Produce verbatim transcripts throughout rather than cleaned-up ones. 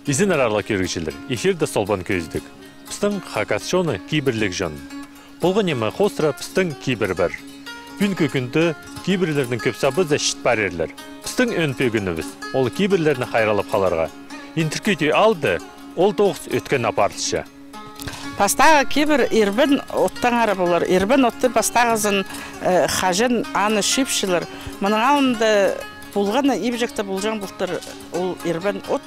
Изеннер, аарлығ кӧрігҷілер, эфирде «Солбан кӧзідіг». Пістің хакас чоны кибірліг чон. Полған ниме хоостыра пістің кибір пар. Пӱӱнгі кӱнде кибірлернің кӧп сабызы чіт парирлар. Пістің ӧӧн пӧгінібіс — ол кибірлерні хайраллап халарға. Интеркӱ тӧӧй алды ол тоғыс ӧткеніп парылча. Пастағы кибір ирбен оттаңар полар. Ирбен отты пастағызын, э, хаҷан аны чыыпчалар. Мының алнында полған на ибҷекте полҷаң полтыр ол ирбен от.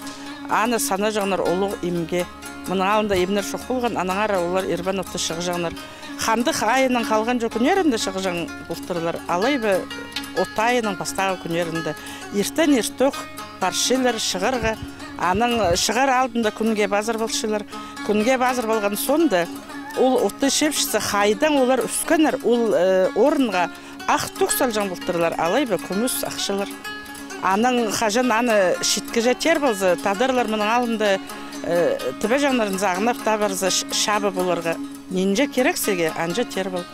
Аны санаҷаңнар улуғ имге. Мының алнында имнер чох полған, аннаңар олар ирбен отты чыыҷаңнар. Хандых айының халғанҷы кӱннерінде чыыҷаң полтырлар. Алай ба от айының пастағы кӱннерінде. Иртен иртӧк парчалар чыырға. Анаң чыыр алдында кӱнге пазыр полчалар. Кӱнге пазыр полған соонда ол отты чыыпчатса, хайдаң олар ӧскеннер, ол, э, орынға ах тӱк салҷаң полтырлар, алай ба кӱмӱс ахчалар. Анаң хаҷан аны читкеҷе тер полза, тадарлар мының алнында, э, тібеҷеңнерін сағынып таа парза, ч-, чабып оларға. Нинҷе кирексіге, анҷа тер пол.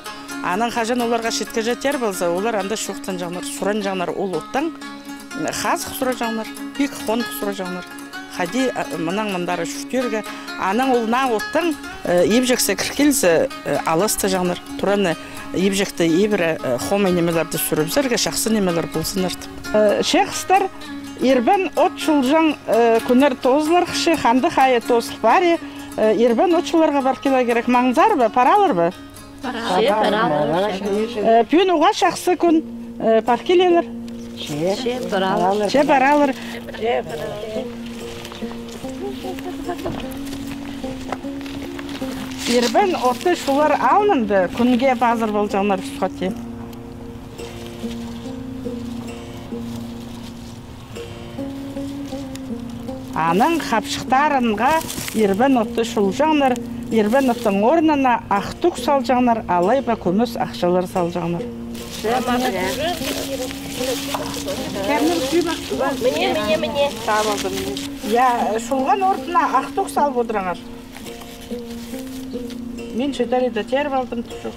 Анаң хаҷан оларға читкеҷе тер полза, олар анда чоохтанҷаңнар, суранҷаңнар ол оттаң, хазых сураҷаңнар, пик хоных сураҷаңнар. Хайди, а, мынаң мындар чуртирға, анаң ол наа оттаң, э, ибҷексе кір килзе, э, аластаҷаңнар. Тураны ибҷекті ибіре, э, хомай нимелерді сӱрібізерге, чахсы нимелер ползыннар тіп. Э, че хыстар, ирбен от чулҷаң, э, кӱннер тоозылар, хышы, хандых айы тоозыл пари, э, ирбен от чуларға пар килерге кирек. Маңзар ба, паралар ба? Паралар. Че, паралар. Э, пӱӱн уғаа чахсы кӱн, э, пар килелер. Че, паралар. Че, паралар. Ирбен отты чулар алнында кӱнге пазыр полҷаңнар, ӱс хати. Анаң хапчыхтарынға ирбен отты чулҷаңнар, ирбен оттың орнына ах тӱк салҷаңнар, алай ба кӱмӱс ахчалар салҷаңнар. Мине, мине, мине. Я, чулған орнына ах тӱк салып одырыңар. Мин читіре дее теріп алдым, тӱзік.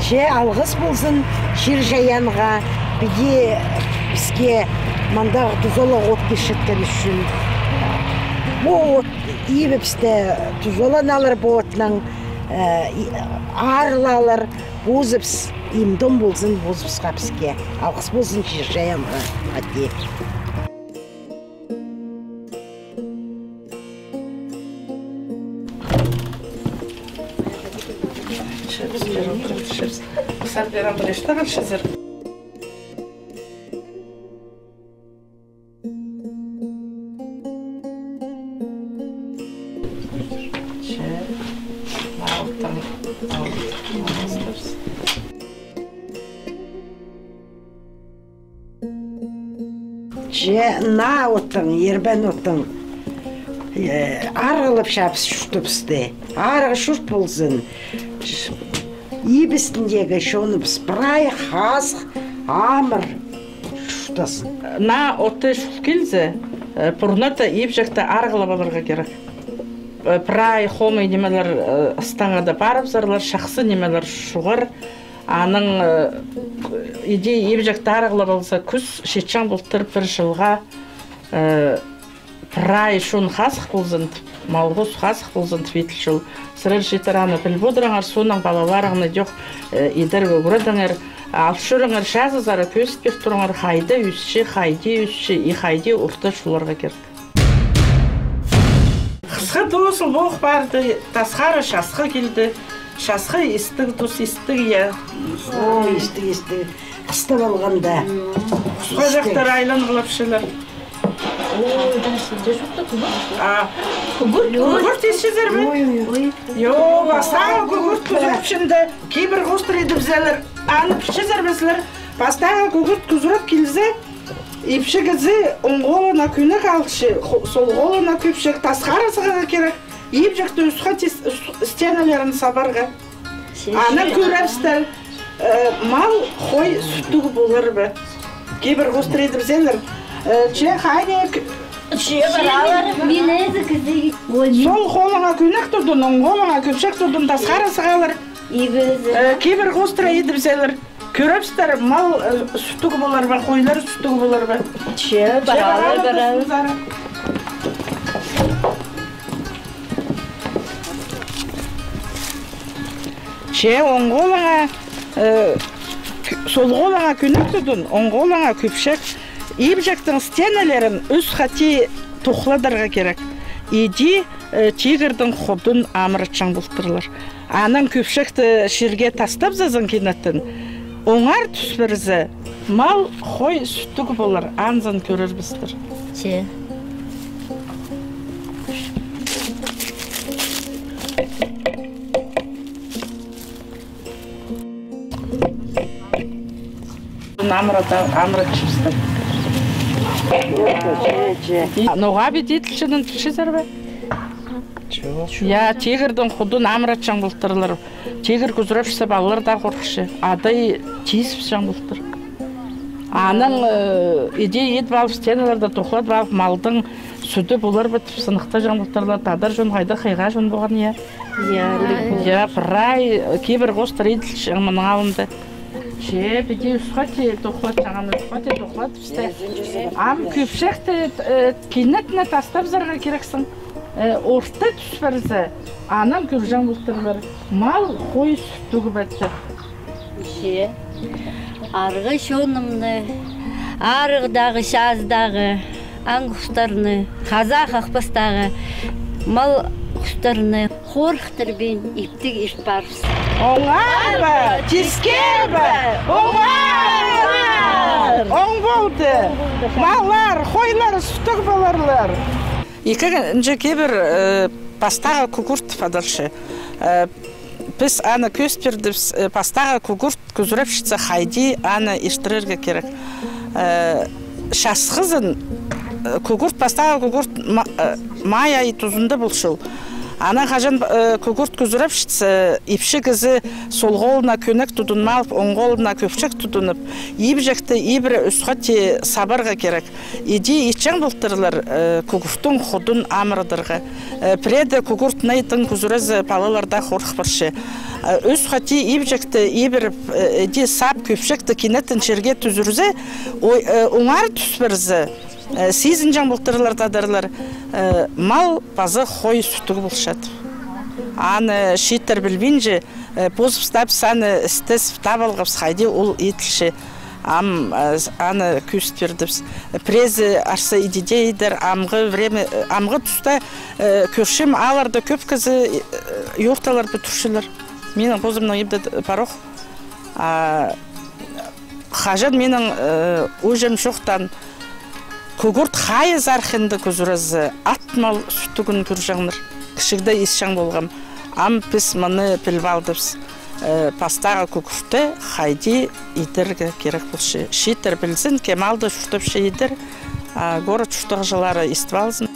Че алғыс ползын чир-чайаанға, піди піске мындағ тузалығ от пирчеткен ӱчӱн. Пу от ибібісте тузаланалар, пу отнаң, э, и-, арылалар, позыбыс им-том ползын, позыбысха, піске. Алғыс ползын чир-чайаанға, хати. Че наа оттың, ирбен оттың, э, арығлапчабыс чуртыбысты. Арығ чурт ползын. Иб істіндегі чоныбыс прай хазых, амыр чуртазын. Наа отты чул килзе, э, пурнада ибҷекті арығлап аларға кирек. Э, прай хомай нимелер, э, ыстаңада парыбызарлар, чахсы нимелер чуғар. Анаң, э, іди ибҷекті арығлап алза, кӱс читчең полтыр пір чылға, э, прай чон хазых ползын тіп, мал-хус хазых ползын тіп, итіл чол. Сірер читіре аны піліп одырыңар, соонаң палаларыңны дее, э, идерге ӱгредіңер. Ал чӧріңер, чазызар кӧзіт пир турыңар, хайда ӧсче, хайди ӧсче, и хайди орта чуларға кирек. Хысхы тоозыл пол парды, тасхара часхы килді. Часхы истіг тус, истіг, я. О, истіг, истіг. Хыста полғанда. Хусхаҷахтар айланғлапчалар. А, кӱгӱрт, кӱгӱрт исчезер бе? Ой, ой, ой. Йо, пастағы кӱгӱрт кӱзіріп чында, кибір хоостыра идібізелер. Аны пілчезер бе сірер? Пастағы кӱгӱрт кӱзіріп килзе, ипчі кізі оң холына кӱнек алча, хо-, сол холына кӧпчек тасхара сығарға кирек. Ибҷекті ӱс хати с-, с-, стеналарын сабарға. Аны кӧрерзер, э, мал хой сӱттіг полар ба. Кибір хоостыра идібізелер. Э, че хайнығ Че паралар. Мин ээзі кізі. Ой, мин. Сол холыңа кӧнек тудын, оң холыңа кӧпчек тудын тасхара сығалар. Ибізі. Э, кибір хоостыра идібізелер. Кӧрібістер, мал, э, сӱттіг полар ба, хойлар сӱттіг полар ба? Че паралар, паралар. Че оң холыңа, э, кӧ-, сол холыңа кӧнек тудын, оң холыңа кӧпчек. Ибҷектің стенелерін ӱс хати тохладарға кирек. Иди, э, тигірдің худын амыратчаң полтырлар. Анаң кӧпчекті чирге тастапсазың кинетін, оңар тӱс пирзе, мал, хой сӱттіг полар, анзын кӧрербістер. Че. Амырата, амыратчабыстар. Ноға піди тілченін тілчезер бе? Я, тигірдің худын амыратчаң полтырлар. Тигір кӱзірепчізі, палалар даа хорыхча. Адай тизібісчең полтыр. Анаң, э, иди идіп алып, стеналарны тохладып алып, малдың сӱді полар ба тіп сыныхтаҷаң полтырлар. Тадар чон хайдағ хыйға чон полған, я. Я, прай, э, кибір хоостыра иділчең мының алнында. Че, піди ӱс хати тохладчаң, ам ӱс хати тохладыбысты. Ам кӧпчекті, э, кинетін тастапсарға кирексің. Э, орта тӱс пирзе, анаң кӧрҷең полтырлар. Мал, хой сӱттіг ба тіп. Че. Арғы чонымны, арығдағы, чазыдағы аң хустарны, хазах ахпастағы мал хустарны хорыхтырбин иптіг ирт парыбыс. Оңар ба, тискер бе? Оңар! Оң полды. Маллар, хойлар сӱттіг поларлар. Ікінҷі кибір, э, пастағы кӱгӱрт тіп адалча. Э, піс аны кӧзіт пирдібіс, э, пастағы кӱгӱрт кӱзірепчізі хайди аны иртірерге кирек. Э, часхызын, э, кӱгӱрт, пастағы кӱгӱрт ма-, э, май ай тузында полча ол. Анаң хаҷан, э, кӱгӱрт кӱзірепчізі, ипчі кізі сол холына кӧнек тудынып алып, оң холына кӧпчек тудынып, ибҷекті ибіре ӱс хати сабарға кирек. Иди итчең полтырлар, э, кӱгӱрттің худын амырадарға. Э, пірееде кӱгӱрт найтың кӱзірезі, палалар даа хорых парча. Э, ӱс хати ибҷекті ибіріп, э, иди сап, кӧпчекті кинетін чирге тӱзірзе, ой, э, оңар тӱс пирзе, э, сизінҷең полтырлар тадарлар, э, мал паза хой сӱттіг полчат. Аны чииттер пілбинче, э, позыбыс таа піс аны істес таап алғабыс, хайди ол иділче. Ам, э, с-, аны кӧзіт пирдібіс. Піреезі арса иди дее идер, амғы время, э, амғы туста, э, кӧрчем, аалларда кӧп кізі, э, юрталар пӱдірчелер. Минің позымның ибде т-, парох. А, хаҷан минің, э, ууҷам чоохтаан, кӱгӱрт хайзы архинда кӱзірезі, ат мал сӱттігін кӧрҷеңнер. Кічігде исчең полғам. Ам піс мыны піліп алдыбыс. Э, пастағы кӱгӱртті хайди идерге кирек полча. Чииттер пілзін, кем аалда чуртапча идер, а город чуртағҷылары истіп алзын.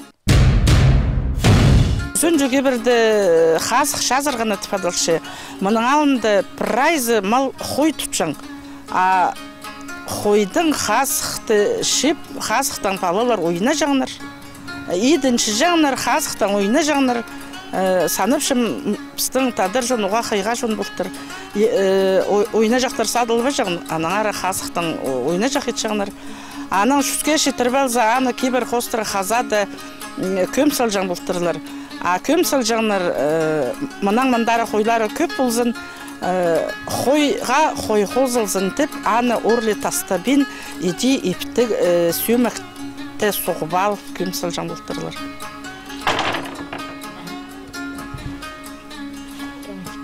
Ӱзінҷі кибірде хазых чазырғаны тіп адалча. Мының алнында прайзы мал хой тутчаң. А хойдың хазыхты чип, хазыхтаң палалар ойнаҷаңнар. Идін чіҷеңнер, хазыхтаң ойнаҷаңнар. Э, санапчам, м, пістің тадар чон уғаа хыйға чон полтыр. Е, э, ой-, ойнаҷахтар садылбаҷаң, аннаңар хазыхтаң о-, ойнаҷах итчеңнер. Анаң чӱске читіріп алза, аны кибір хоостыра хазада, м, кӧм салҷаң полтырлар. А кӧм салҷаңнар, э, мынаң мындар хойлары кӧп ползын, э, хойға хой хозылзын тіп, аны орли тастабин, иди иптіг, э, сӧмекті суғып алып, кӧм салҷаң полтырлар.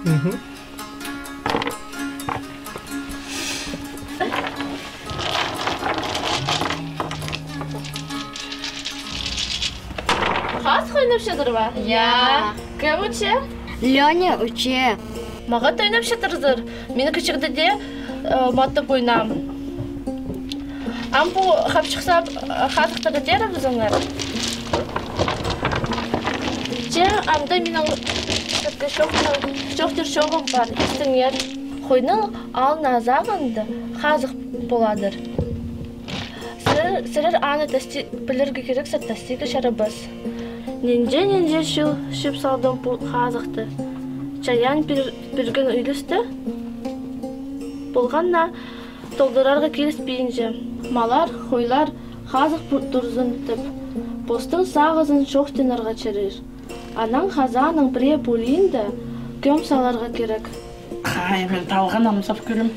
Мгм. Хазых ойнапчадыр ба? Я. Кем уча? Леня уча. Мағат ойнапчадырзар. Мин кічігде дее, э, матап ойнаам. Ам пу хапчыхсап, э, хазыхтар идерібізіңер. Че, анда минің чоохтир чоғым пар, истіңер. Хойның алнына азағында хазых поладыр. Сірер, сірер аны тасти-, пілерге кирексер, тастирға чарабас. Нинҷе-нинҷе чыл чыып салдым пу хазыхты. Чайаан пир-, пирген ӱлӱсті полған на толдырарға киліспинче. Маллар, хойлар хазых пу-, турзын тіп, постың сағызын чоохтанарға чарир. Анаң хазааның пірее пулиинда кӧм саларға кирек. Хай, мин талған амзап кӧрем.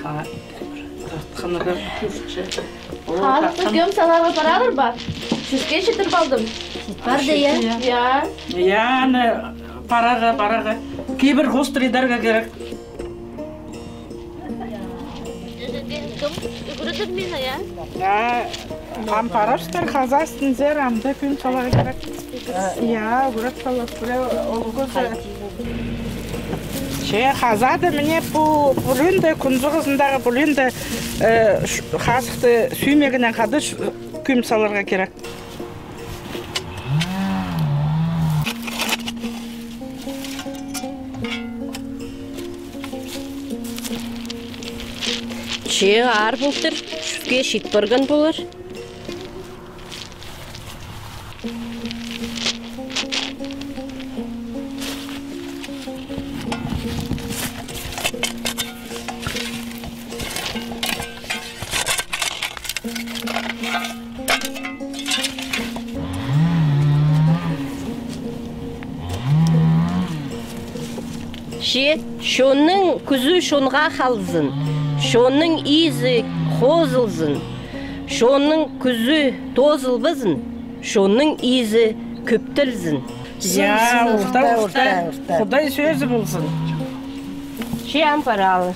Хай, тартханға кӧрче. О, хазыхты тартхан. Кӧм саларға паралар ба? Чӱске читір алдым. Парды, я? Я. Я, аны парарға, парарға. Кибір хоостыра идерге кирек. Кӧм ӱгредер мині, я? Я, ам парарзар, хазаастынзар, амды кӧм саларға кирек. Я, ӱгрет салар, пірее ол кізі. Че хазаада, мына пу пулиинда, кӱн сығызындағы пулиинда, э, ш-, хазыхты сӱймегінең хада ш-, кӧм саларға кирек. Че аар полтыр, чӱске чит парған полар. Че чонның кӱзі чонға халзын, чонның изі хозылзын, чонның кӱзі тозылбазын, чонның изі кӧптелзін. Я, орта, орта, орта. Худай сӧзі ползын. Че ам паралар.